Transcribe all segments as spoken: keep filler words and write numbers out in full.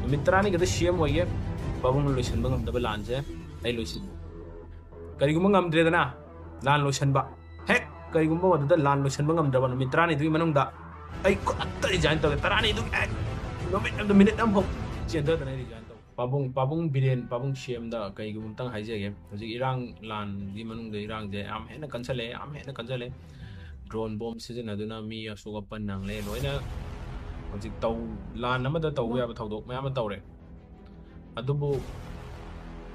ꯅꯨꯃꯤꯠ ꯇꯔꯥꯅꯤ ꯈꯛꯇ ꯁꯤ ꯑꯦꯝ ꯑꯣꯏꯒꯦ꯫ ꯄꯥꯕꯨꯡꯅ ꯂꯣꯏꯁꯤꯟꯕ ꯉꯝꯗꯕ ꯂꯥꯟꯁꯦ ꯑꯩ ꯂꯣꯏꯁꯤꯟꯒꯦ꯫ ꯀꯔꯤꯒꯨꯝꯕ ꯉꯝꯗ꯭ꯔꯦꯗꯅ, ꯂꯥꯟ ꯂꯣꯏꯁꯤꯟꯕ, ꯍꯦꯛ ꯀꯔꯤꯒꯨꯝꯕ ꯃꯗꯨꯗ ꯂꯥꯟ ꯂꯣꯏꯁꯤꯟꯕ ꯉꯝꯗ꯭ꯔꯕ ꯅꯨꯃꯤꯠ ꯇꯔꯥꯅꯤꯗꯨꯒꯤ ꯃꯅꯨꯡꯗ ꯑꯩ ꯈꯨꯗꯛꯇ ꯔꯤꯖꯥꯏꯟ ꯇꯧꯒꯦ꯫ ꯇꯔꯥꯅꯤꯗꯨꯒꯤ ꯍꯦꯛ ꯅꯨꯃꯤꯠ ꯑꯃꯗ, ꯃꯤꯅꯤꯠ ꯑꯃꯐꯥꯎ ꯆꯦꯟꯊꯗꯅ ꯑꯩ ꯔꯤꯖꯥꯏꯟ ꯇꯧꯒꯦ꯫ ꯄꯥꯕꯨꯡ, ꯄꯥꯕꯨꯡ ꯕꯤꯔꯦꯟ, ꯄꯥꯕꯨꯡ ꯁꯤ ꯑꯦꯝꯗ ꯀꯩꯒꯨꯝꯕ ꯑꯝꯇꯪ ꯍꯥꯏꯖꯒꯦ꯫ ꯍꯧꯖꯤꯛ ꯏꯔꯥꯡ, ꯂꯥꯟꯒꯤ ꯃꯅꯨꯡꯗ ꯏꯔꯥꯡꯁꯦ ꯌꯥꯝ ꯍꯦꯟꯅ ꯀꯟꯁꯜꯂꯛꯑꯦ, ꯌꯥꯝ ꯍꯦꯟꯅ ꯀꯟꯁꯜꯂꯛꯑꯦ꯫ ꯗ꯭ꯔꯣꯟ ꯕꯣꯝ ꯁꯤꯖꯤꯟꯅꯗꯨꯅ ꯃꯤ ꯑꯁꯣꯛ ꯑꯄꯟ ꯅꯪꯂꯦ꯫ ꯂꯣꯏꯅ ꯍꯧꯖꯤꯛ ꯇꯧ, ꯂꯥꯟ ꯑꯃꯗ ꯇꯧꯕ ꯌꯥꯕ ꯊꯧꯗꯣꯛ ꯃꯌꯥꯝ ꯑꯃ ꯇꯧꯔꯦ꯫ ꯑꯗꯨꯕꯨ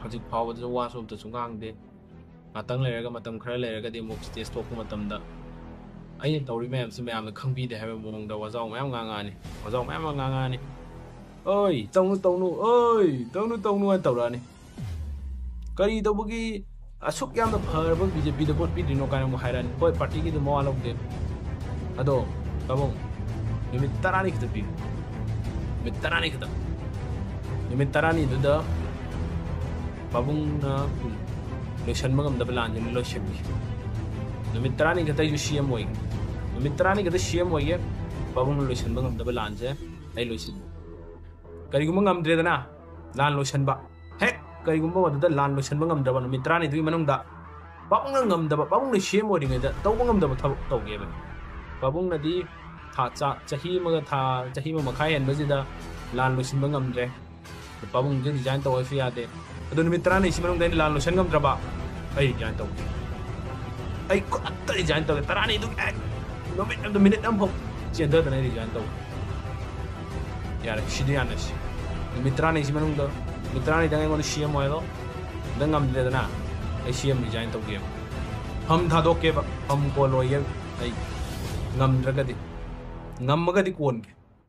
ꯍꯧꯖꯤꯛ ꯐꯥꯎꯕꯗꯁꯨ ꯋꯥꯁꯨ ꯑꯝꯇꯁꯨ ꯉꯥꯡꯗꯦ꯫ ꯉꯥꯛꯇꯪ ꯂꯩꯔꯒ, ꯃꯇꯝ ꯈꯔ ꯂꯩꯔꯒꯗꯤ ꯑꯃꯨꯛ ꯁ꯭ꯇꯦꯖ ꯊꯣꯛꯄ ꯃꯇꯝꯗ ꯑꯩꯅ ꯇꯧꯔꯤ ꯃꯌꯥꯝꯁꯤ ꯃꯌꯥꯝꯅ ꯈꯪꯕꯤꯗꯦ ꯍꯥꯏꯕ ꯃꯑꯣꯡꯗ ꯋꯥꯖꯥꯎ ꯃꯌꯥꯝ ꯉꯥꯡꯉꯛꯑꯅꯤ, ꯋꯥꯖꯥꯎ ꯃꯌꯥꯝ ꯑꯃ ꯉꯥꯡꯉꯛꯑꯅꯤ꯫ "ꯑꯣꯏ, ꯇꯧꯅꯨ, ꯇꯧꯅꯨ, ꯑꯣꯏ, ꯇꯧꯅꯨ, ꯇꯧꯅꯨ" ꯍꯥꯏꯅ ꯇꯧꯔꯛꯑꯅꯤ꯫ ꯀꯔꯤ ꯇꯧꯕꯒꯤ ꯑꯁꯨꯛ ꯌꯥꯝꯅ ꯐꯔꯕ ꯕꯤ ꯖꯦ ꯄꯤꯗ ꯚꯣꯠ ꯄꯤꯗ꯭ꯔꯤꯅꯣ ꯀꯥꯏꯅ ꯑꯃꯨꯛ ꯍꯥꯏꯔꯛꯑꯅꯤ꯫ ꯍꯣꯏ, ꯄꯥꯔꯇꯤꯒꯤꯗꯤ ꯃꯋꯥ ꯂꯧꯗꯦ꯫ ꯑꯗꯣ ꯄꯥꯕꯨꯡ, ꯅꯨꯃꯤꯠ ꯇꯔꯥꯅꯤ ꯈꯛꯇ ꯄꯤꯌꯨ꯫ ꯅꯨꯃꯤꯠ ꯇꯔꯥꯅꯤ ꯈꯛꯇ꯫ ꯅꯨꯃꯤꯠ ꯇꯔꯥꯅꯤꯗꯨꯗ ꯄꯥꯕꯨꯡꯅ ꯂꯣꯏꯁꯤꯟꯕ ꯉꯝꯗꯕ ꯂꯥꯟꯁꯤꯅ ꯂꯣꯏꯁꯤꯟꯈꯤ꯫ ꯅꯨꯃꯤꯠ ꯇꯔꯥꯅꯤ ꯈꯛꯇ ꯑꯩꯁꯨ ꯁꯤ ꯑꯦꯝ ꯑꯣꯏꯒꯦ꯫ ꯅꯨꯃꯤꯠ ꯇꯔꯥꯅꯤ ꯈꯛꯇ ꯁꯤ ꯑꯦꯝ ꯑꯣꯏꯒꯦ꯫ ꯄꯥꯕꯨꯡꯅ ꯂꯣꯏꯁꯤꯟꯕ ꯉꯝꯗꯕ ꯂꯥꯟꯁꯦ ꯑꯩ ꯂꯣꯏꯁꯤꯟꯒꯦ꯫ ꯀꯔꯤꯒꯨꯝꯕ ꯉꯝꯗ꯭ꯔꯦꯗꯅ, ꯂꯥꯟ ꯂꯣꯏꯁꯤꯟꯕ, ꯍꯦꯛ ꯀꯔꯤꯒꯨꯝꯕ ꯃꯗꯨꯗ ꯂꯥꯟ ꯂꯣꯏꯁꯤꯟꯕ ꯉꯝꯗ꯭ꯔꯕ ꯅꯨꯃꯤꯠ ꯇꯔꯥꯅꯤꯗꯨꯒꯤ ꯃꯅꯨꯡꯗ ꯄꯥꯕꯨꯡꯅ ꯉꯝꯗꯕ, ꯄꯥꯕꯨꯡꯅ ꯁꯤ ꯑꯦꯝ ꯑꯣꯏꯔꯤꯉꯩꯗ ꯇꯧꯕ ꯉꯝꯗꯕ ꯊꯕꯛ ꯇꯧꯒꯦꯕ꯫ ꯄꯥꯕꯨꯡꯅꯗꯤ ꯊꯥ ꯆꯥ-, ꯆꯍꯤ ꯑꯃꯒ ꯊꯥ, ꯆꯍꯤ ꯑꯃ ꯃꯈꯥꯏ ꯍꯦꯟꯕꯁꯤꯗ ꯂꯥꯟ ꯂꯣꯏꯁꯤꯟꯕ ꯉꯝꯗ꯭ꯔꯦ꯫ ꯄꯥꯕꯨꯡꯁꯦ ꯔꯤꯖꯥꯏꯟ ꯇꯧꯔꯁꯨ ꯌꯥꯗꯦ꯫ ꯑꯗꯣ ꯅꯨꯃꯤꯠ ꯇꯔꯥꯅꯤꯁꯤ ꯃꯅꯨꯡꯗ ꯑꯩꯅ ꯂꯥꯟ ꯂꯣꯏꯁꯤꯟ ꯉꯝꯗ꯭ꯔꯕ, ꯑꯩ ꯔꯤꯖꯥꯏꯟ ꯇꯧꯒꯦ꯫ ꯑꯩ ꯈꯨꯗꯛꯇ ꯔꯤꯖꯥꯏꯟ ꯇꯧꯒꯦ꯫ ꯇꯔꯥꯅꯤꯗꯨꯒꯤ ꯍꯦꯛ ꯅꯨꯃꯤꯠ ꯑꯃꯗ ꯃꯤꯅꯤꯠ ꯑꯃꯐꯥꯎ ꯆꯦꯟꯊꯗꯅ ꯑꯩ ꯔꯤꯖꯥꯏꯟ ꯇꯧꯒꯦ꯫ ꯌꯥꯔꯦ, ꯁꯤꯗꯤ ꯌꯥꯅꯁꯤ꯫ ꯅꯨꯃꯤꯠ ꯇꯔꯥꯅꯤꯁꯤ ꯃꯅꯨꯡꯗ, ꯅꯨꯃꯤꯠ ꯇꯔꯥꯅꯤꯗꯪ ꯑꯩꯉꯣꯟꯗ ꯁꯤ ꯑꯦꯝ ꯑꯣꯏꯍꯜꯂꯣ꯫ ꯑꯗ ꯉꯝꯗ꯭ꯔꯦꯗꯅ, ꯑꯩ ꯁꯤ ꯑꯦꯝ ꯔꯤꯖꯥꯏꯟ ꯇꯧꯒꯦꯕ꯫ ꯐꯝ ꯊꯥꯗꯣꯛꯀꯦꯕ, ꯐꯝ ꯀꯣꯜꯂꯣꯏꯒꯦꯕ꯫ ꯑꯩ ꯉꯝꯗ꯭ꯔꯒꯗꯤ, ꯉꯝꯃꯒꯗꯤ ꯀꯣꯟꯒꯦ꯫